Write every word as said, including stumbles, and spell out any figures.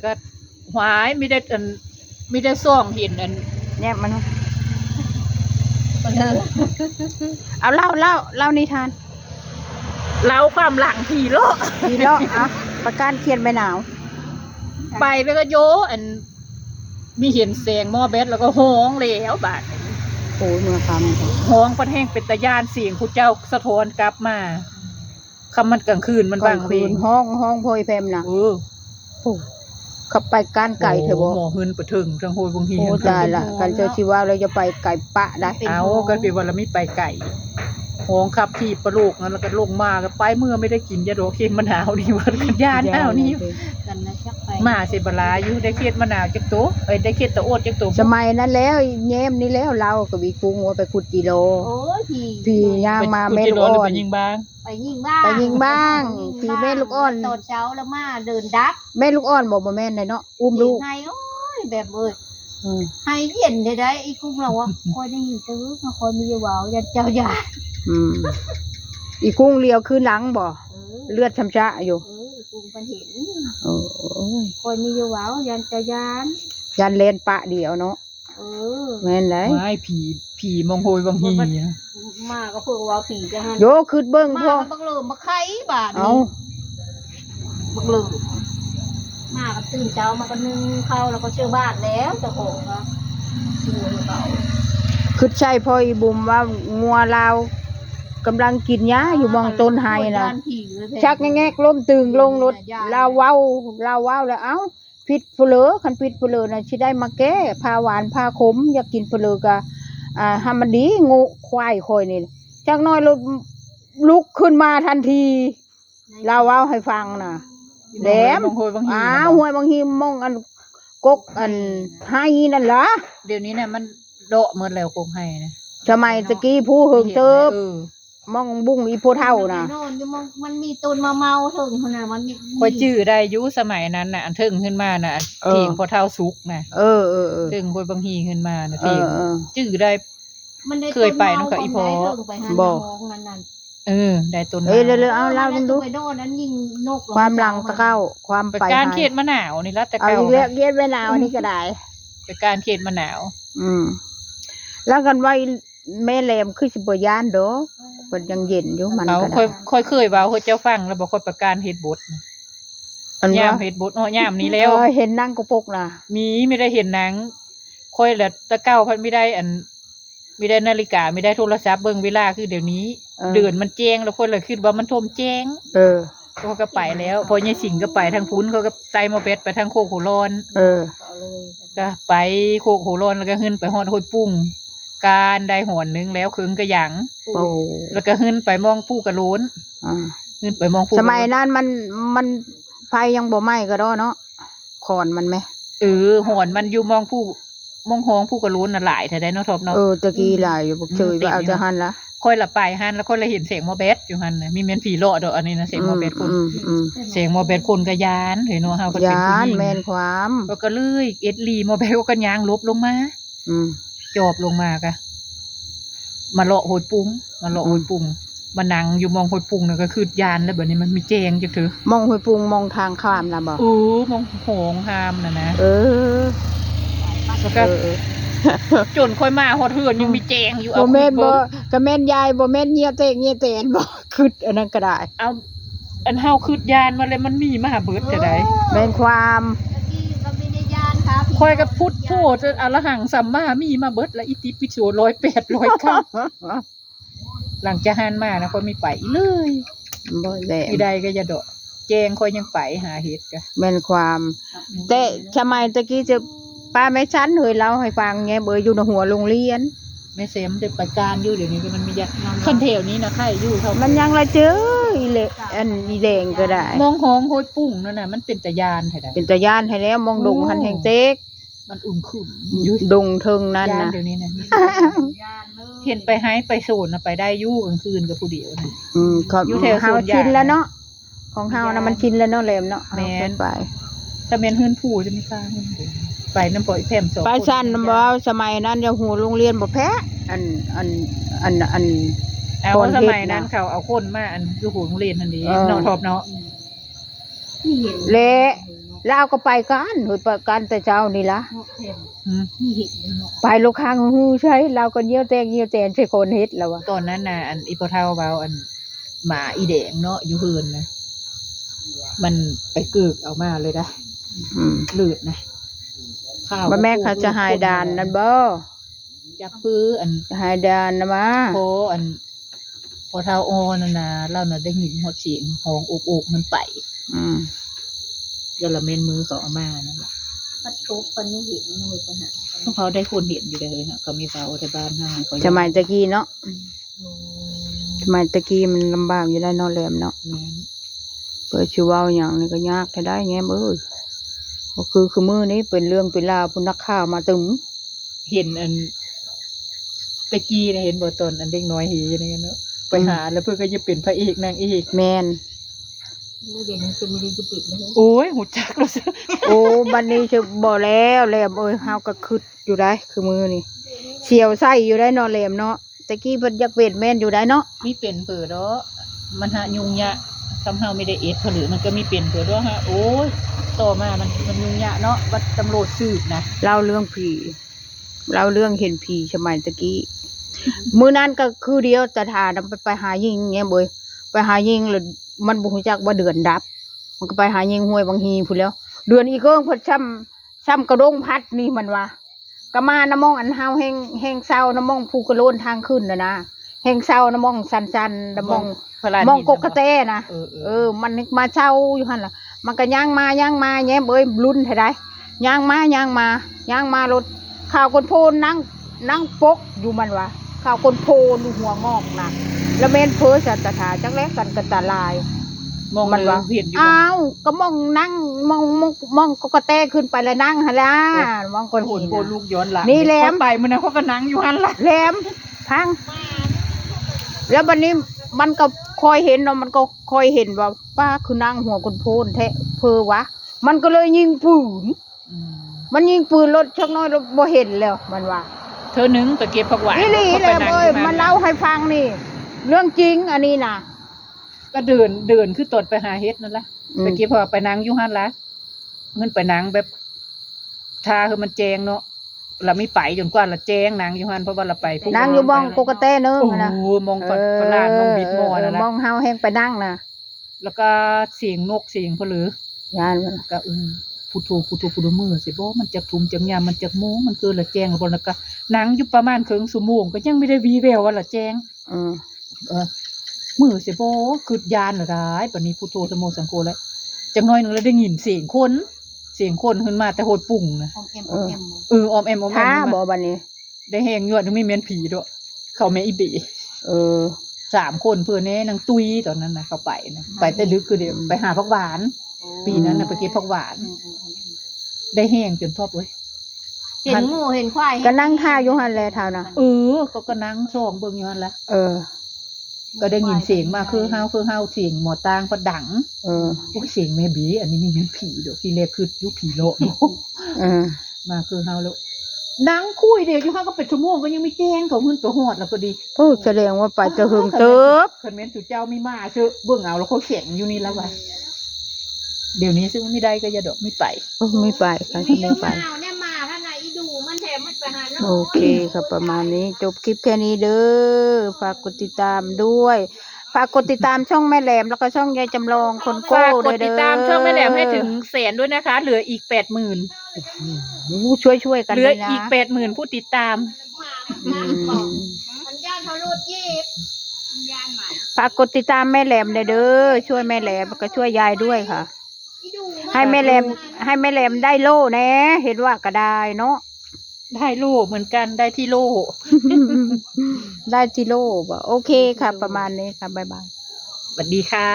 ก็หวายมีแต่อัน มีแต่ซ่องเห็นอัน เนี่ยมัน เอาเล่าเล่าเล่านิทาน เล่าความหลังผีเลาะ ผีเลาะ อ่ะ ประกาศเขียนใบหนาว ไปไปก็โยอัน มีเห็นแสงหม้อแบตแล้วก็ฮ้องแล้วบาดนี้ โอ้ยเมืองคำ ฮ้องพัดแห้งเป็นตาย่านเสียงผู้เจ้าสะท้อนกลับมา คำมันกลางคืนมัน กลางคืน บางเพลง ฮ้องฮ้องโพยแพมนะ เออ โอ้ ขับไปก้านไกลเถอะบ่ โอ้ หมอหืนไปถึงทางห้วยบางฮี โอ้ ตายละ กันเจ้าชีว่าเราจะไปไกลปะได้ เอา กันเป็นวันละไม่ไปไกล ฮ้องขับที่ประโลกนั้นแล้วก็ลงมาก็ไปเมื่อไม่ได้กินยาดอกเข็มมะนาวนี่ ว่ากันย่านหนาวนี่ กันนะจักไป มาเสยบลาอยู่ได้เข็มมะนาวจักโต เอ้ย ได้เข็มตะโอดจักโต สมัยนั้นแล้วแย้มนี่แล้ว เรากับอีกุ้งว่าไปขุดจิโล โอ้ยผี ผีย่างมา ไปขุด แม่ลูกอ่อน จิโลหรือไปยิงบ้าง ไปยิงบ้าง ไปยิงบ้าง ผีแม่ลูกอ่อน ตอนเช้าแล้วมาเดินดัก แม่ลูกอ่อนบอกบ่แม่นเลยเนาะ อุ้มลูก ไห้ โอ้ย แบบเอ้ย อืม ไห้เย็นได้ได้ อีกุ้งเราว่า คอยได้ยินตื้อมาคอยมีอยู่เว้า ยันเจ้าอย่า อืม อีกุ้งเลียวคืนหลังบ่ เออ เลือดช้ำชะอยู่ เออ อีกุ้งมันเห็น โอ้ย คอยมีอยู่เว้า ยันเจ้าย่าน ยันเลนปะเดียวเนาะ เออ แม่นได้ ไม่ ผี ผีมองโหยบางทีอะ มาก็เพิ่งว่าผีจะหัน โย คืดเบิ่ง มา พ่อ ก็บักเหลิมมาไข่บาดนี้ เอ้า บักเหลิม มาก็ตื่นเช้ามาก็นึ่งข้าวแล้วก็เชื่อบาดแล้วเจ้าของก็ คือเขา คือใช่พ่ออีบุ๋มว่างัวลาวกำลังกินหญ้าอยู่หม่องต้นไฮนะ ย่านผีเลยแท้ ชักแงกๆล้มตึงลงรถ ย่าน ลาวเว้า ลาวเว้าแล้ว เอ้า ผิดเผลอ คันผิดเผลอน่ะสิได้มาแก้ ผ้าหวานผ้าขม อยากกินเผลอกะ อ่า ให้มันดี งูควายคอยนี่ จักหน่อยลุก ลุกขึ้นมาทันที ลาวเว้าให้ฟังน่ะ แหลม มองโหยบางฮี อ้าว นะบ่ ห้วยบางฮี มองอันกกอันไฮนั่นล่ะ เดี๋ยวนี้น่ะมันเลาะหมดแล้วกกไฮนะ สมัยตะกี้ผู้เหิงเติบ เออ มองบุ้งอีโพเฒ่าน่ะ นอนอยู่มอง มันมีต้นมะเมาเถิงหั่นน่ะ มันมี ข้อยจื้อได้อยู่สมัยนั้นน่ะ อันเถิงขึ้นมาน่ะ อัน เออ เถียงพ่อเฒ่าสุกน่ะ เออ เออ เออ เถิงห้วยบางฮีขึ้นมาน่ะ เออ เถียง เออ จื้อได้ มันได้ เคยไปนำกับอีพ่อ ต้นเมาของไหนเถิงไปหา บ่ หน้าห้องนั่นน่ะ เออ ได้ต้น เอ้ย เมา เร็วๆ เอาเล่า เออ มันดู ไปโดนอันยิงนก ความหลังตะเก้า ความไป ไปการ หา เขตมะนาวนี่ละแต่ เอา เก่า อีกแล้ว นะ เขตมะนาวนี่ก็ได้ ไปการเขตมะนาว อืม แล้วกันว่า แม่แหลมคือสิบ่ย่านดอก เพิ่นยังเย็นอยู่ มัน เอา ก็ ค่อย ได้ ค่อยเคยเว้า เฮ้ย เจ้าฟังแล้วบ่ ค่อยประกาศเฮ็ดบท อันว่า ยามเฮ็ดบทเนาะ ยามนี้แล้ว เออ เห็นนางกระปกน่ะ มี ไม่ได้เห็นนาง ค่อยละแต่เก่าพัดไม่ได้อัน ไม่ได้นาฬิกา ไม่ได้โทรศัพท์เบิ่งเวลาคือเดี๋ยวนี้ เออ เดือนมันแจ้งแล้ว ค่อยละคิดว่ามันท่วมแจ้ง เออ เขาก็ไปแล้ว พอยายสิงห์ก็ไปทางพุ้น เขาก็ใส่หม้อแบตไปทางโคกหัวร้อน เออ ก็ไปโคกหัวร้อน แล้วก็ขึ้นไปฮอดห้วยปุ้ง การได้หอนหนึ่งแล้วเคิงกะหยัง โอ้ แล้วก็ขึ้นไปมองผู้กะโลน อ่า ขึ้นไปมองผู้กะโลน สมัยนั้นมัน มันไฟยังบ่ไหม้ก็ดอเนาะ ขอนมันไหม เออ หอนมันอยู่มองผู้ มองห้องผู้กะโลนน่ะหลายแท้ได้เนาะ ท็อปเนาะ เออ ตะกี้หลายอยู่ บักเชย อืม ว่าเอา ติดอยู่ แต่หั้นละ ค่อยละไปหั้น แล้วค่อยละเห็นแสงหม้อแบตอยู่หั้นน่ะ มีแม่นผีเลาะดอก อันนี้นะ แสงหม้อแบตคน อืม อืม แสงหม้อแบตคนก็ย้านเฮ้ยเนาะ เฮาก็เป็นผู้หญิง ย้าน แม่นความ ก็เลยเอ็ดลีหม้อแบตก็ย่างหลบลงมา อืม จอบลงมาก็ มาเลาะห้วยปุ้ง มาเลาะห้วยปุ้ง มานั่งอยู่มองห้วยปุ้งน่ะก็คือย้านแล้ว บัดนี้มันมีแจ้งจักเทื่อ มองห้วยปุ้ง มองทางข้ามน่ะบ่ เออ มองห้องห้ามน่ะนะ เออ แล้วก็ เออ เออ จนค่อยมาฮอดเฮือนยังมีแจ้งอยู่ บ่แม่น เอาขึ้นเบิ่ง บ่ ก็แม่นยาย บ่แม่นเหี่ยเตกเหี่ยแตนบ่ คิดอันนั้นก็ได้ เอา อันเฮาคิดย้านมาแล้วมันมีมาเบิดเท่าใด แม่นความ ตะกี้ก็ไม่ได้ย้านค่ะ ข้อยก็พุทโธจะอรหังสัมมามีมาเบิดละ อิติปิโสร้อยแปด ร้อยเก้า หลังจากหั้นมานะ ข้อยมีไปอีกเลย บ่แหละ อีใดก็อย่าเดาะ แจ้งข้อยยังไปหาเฮ็ดกะ แม่นความ อืม แต่สมัยตะกี้จะป้าแม่ชั้นเฮยเล่าให้ฟังไง เบยอยู่ในหัวโรงเรียน แม่เซมจะไปการอยู่เดี๋ยวนี้ก็มันมียะ คันแถวนี้นะใครอยู่เท่า มันยังละเจออีเหละ อันอีแดงก็ได้ มองห้องห้วยปุ้งนั่นน่ะ มันเป็นตาย้านแท้ใด เป็นตาย้านให้แล้ว มองดง โอ้ หันแห่งเต็ก มันอึมครึมอยู่ ดงเทิงนั่น ย้าน นะ เดี๋ยวนี้นะ ย้านเลย เห็นไปไฮไปโซนนะ ไปได้อยู่กลางคืนกับผู้เดียวนะ อืม เขา อยู่แถว เฮา สวนยาง ชินแล้วเนาะ ของเฮานะ มันชินแล้วเนาะ แหลมเนาะ แม่น เฮาไป ถ้าแม่นเฮือนผู้จะมีค่าเฮือนผู้ ไปนำปอยแพมสองคน ไปสั้นนำบ่ สมัยนั้นยังหัวโรงเรียนบ่แพ้ อัน อัน อัน อัน เอา ก่อน สมัยนั้น เฮ็ดนะ เขาเอาคนมาอันอยู่หัวโรงเรียนหั่นเด้ เออ เนาะ ท็อปเนาะ อืม และ ลาวก็ไปกัน เฮ้ย ไปกันแต่เช้านี่ละ เนาะแถม อืม มีเห็ดอยู่เนาะ ไปลูกค้างหื้อใช่ ลาวก็เยี่ยวแตกเยี่ยวแตนใส่คนเฮ็ดแล้ววะ ตอนนั้นน่ะ อันอีพ่อเฒ่าเว้า อันหมาอีแดงเนาะ อยู่เฮือนนะ มันไปเกิกเอามาเลยนะ อืม เลือดนะ ข้าว บ่แม่นเขาจะหายดานนั่นบ่ จักปื้ออัน หายดานนะมา พออัน พอเฒ่าอ่อนนั่นนะ ลาวน่ะได้ยินฮอดเสียงฮ้องโอกๆมันไป อืม ก็ละแม่นมือเขาเอามานั่นล่ะ พัดทุกคนนี่เห็นเลยปัญหา พวกเขาได้คนเห็นอยู่เลยนะ เขามีเบาแต่บ้านเฮาเขา สมัยตะกี้เนาะ อืม สมัยตะกี้มันลำบากอยู่ได้เนาะแหลมเนาะ แม่น เพิ่นสิเว้าหยังนี่ก็ยากแท้ได้แหมเอ้ย บ่คือคือมื้อนี้เป็นเรื่องเป็นราว ผู้นักข่าวมาตึม เห็นอัน ตะกี้นะ เห็นบ่ตอนอันเด็กน้อยเฮนี่เนาะ ไปหา อืม แล้วเพิ่นก็จะเป็นพระเอกนางเอก แม่น โอ้ย ฮู้จักแล้วซะ โอ้ บัดนี้สิบ่แล้วแหลมเอ้ย เฮาก็คิดอยู่ได้ คือมื้อนี้ เสียวไส้อยู่ได้เนาะแหลมเนาะ ตะกี้เพิ่นอยากเป็นแม่นอยู่ได้เนาะ มีเป็นเผลอดอก มันหายุ่งยาก ทำเฮาไม่ได้เอ็ดเผลอ มันก็มีเป็นเผลอดอกฮะ โอ้ย ต่อมามัน มันยุ่งยากเนาะ ว่าตำรวจสืบนะ เล่าเรื่องผี เล่าเรื่องเห็นผีสมัยตะกี้ มื้อนั้นก็คือเดียว ตาถานะไป ไปหายิงเนี่ยเบย ไปหายิงแล้วมันบ่ฮู้จักว่าเดือนดับ มันก็ไปหายิงห้วยบางฮีพู้นแหล้ว เดือนอีเกิงเพิ่นซ้ำ ซ้ำกระด้งพัดนี่มันว่า ก็มานำหม่องอันเฮาแฮง แฮงเซานำหม่องภูกระโล้นทางขึ้นน่ะนะ แฮงเซานำหม่องชันๆ นำหม่อง หม่องพลานหิน หม่องกกกะแตนะ เออ เออ เออ มันมาเซาอยู่หั่นล่ะ มันก็ย่างมา ย่างมา แย้มเอ้ย ลุ้นแท้ใด ย่างมา ย่างมา ย่างมารถ ข้าวคนโพนนั่ง นั่งปกอยู่มันว่า ข้าวคนโพนอยู่หัวงอกนะ แล้วแม่นเพ้อสันตะถาจักแลสันกะตะลาย มอง มันว่า เห็นอยู่บ่ อ้าว ก็มองนั่ง มอง มอง มองกกกะแตขึ้นไปแล้วนั่งหั่นล่ะ โอ้ มองก้อนหิน โพนลูกย้อนหลัง นี่แหลม เขาไปมื้อนั้นเขาก็นั่งอยู่หั่นล่ะ แหลม พัง แล้วบัดนี้มันก็คอยเห็นเนาะ มันก็คอยเห็นว่า ป้าคือนั่งหัวคนโพนแท้ เพ้อวะ มันก็เลยยิงปืน อืม มันยิงปืนรถจักน้อยรถบ่เห็นแล้ว มันว่า เทื่อหนึ่งไปเก็บผักหวาน อีหลี เขาไป แหละ นั่ง เอ้ย อยู่หั่น มันเล่าให้ฟังนี่ เรื่องจริงอันนี้นะ ก็เดิน เดินคือตอนไปหาเห็ดนั่นล่ะ อืม ไปเก็บผักหวานไปนั่งอยู่หั่นล่ะ เงินไปนั่งแบบ ถ้าคือมันแจ้งเนาะ ละมีไปจนกว่าละแจ้งนั่งอยู่หั่น เพราะว่าละไปพวก นั่งอยู่หม่องกกกะแตเนาะ โอ้ หั่นน่ะ หม่อง เออ ฝรั่งหม่องบิดหม้อนั่นล่ะ เออ หม่องเฮาแฮงไปนั่งน่ะ แล้วก็เสียงนกเสียงผะเลือ ย่านมัน ก็ เออ พุทโธ พุทโธ พุทโธ มื้อสิบ่ มันจักทุ่มจักยาม มันจักโมง มันคือละแจ้งแล้วบ่ แล้วก็นั่งอยู่ประมาณครึ่งชั่วโมง ก็ยังไม่ได้วีแววว่าละแจ้ง อืม เออ มื้อสิบ่ คิดย่านละได้ บัดนี้พุทโธ ธัมโม สังโฆ แล้ว จักหน่อยหนึ่งแล้วได้ยินเสียงคน เสียงคนขึ้นมาแต่โฮดปุ่งนะ ออมแอม เออ ออมแอม เออ ออมแอม ออมแอม ท้า ขึ้นมา บ่บัดนี้ ได้แฮงยวด มีแม่นผีด้วย เขาแม่อีเบ เออ สามคนเพิ่นแน่ นางตุ้ยตอนนั้นนะ เขาไปนะ ไปแต่ดึกคือเดียว อืม ไปหาผักหวาน โอ้ ปีนั้นน่ะไปเก็บผักหวาน อืม อืม อืม ได้แฮงจนทอบเว้ย เห็นหมูเห็นควาย ก็นั่งท่าอยู่หั่นแหละเฒ่านะ เออ เขาก็นั่งส่องเบิ่งอยู่หั่นแหละ เออ ก็ได้ยินเสียงมาคือเฮา คือเฮา เสียงหมอตางก็ดัง เออ โอ้ย เสียงแม่บี อันนี้มีแม่นผีดอก ทีแรกคืออยู่ผีเลาะบ่ เออ มาคือเฮาแล้ว นั่งคุยเดี๋ยวอยู่หั่นก็เป็นชั่วโมงก็ยังไม่แจ้ง เขาขึ้นไปฮอดแล้วพอดี โอ้ แสดงว่าไปแต่เฮิงเติบ คันแม่นสุเจ้ามีมาเถอะ เบิ่งเอาแล้วเขาแข็งอยู่นี่แล้วว่ะ เดี๋ยวนี้ซึ่งไม่ได้ก็อย่าดอก ไม่ไป โอ้ ไม่ไปค่ะ ไม่ไป เนี่ยมาท่านน่ะ อีดูมันแถมมันไปหาน้อง โอเคค่ะ ประมาณนี้ จบคลิปแค่นี้เด้อ ฝากกดติดตามด้วย ฝากกดติดตามช่องแม่แหลม แล้วก็ช่องยายจำลองคนโก้ ฝากกดติดตาม ด้วยเด้อ ช่องแม่แหลมให้ถึงแสนด้วยนะคะ เหลืออีกแปดหมื่น โอ้โห ช่วยๆกัน เหลืออีก ด้วยนะ แปดหมื่นผู้ติดตาม อืม สัญญาณเขาหลุดยีบ สัญญาณใหม่ ฝากกดติดตามแม่แหลมหน่อยเด้อ ช่วยแม่แหลม แล้วก็ช่วยยายด้วยค่ะ ให้แม่แหลม ให้แม่แหลมได้โล่แหน่ เห็นว่าก็ได้เนาะ ได้โล่เหมือนกัน ได้ที่โล่ ได้ที่โล่บ่ โอเคค่ะ ประมาณนี้ค่ะ บ๊ายบาย สวัสดีค่ะ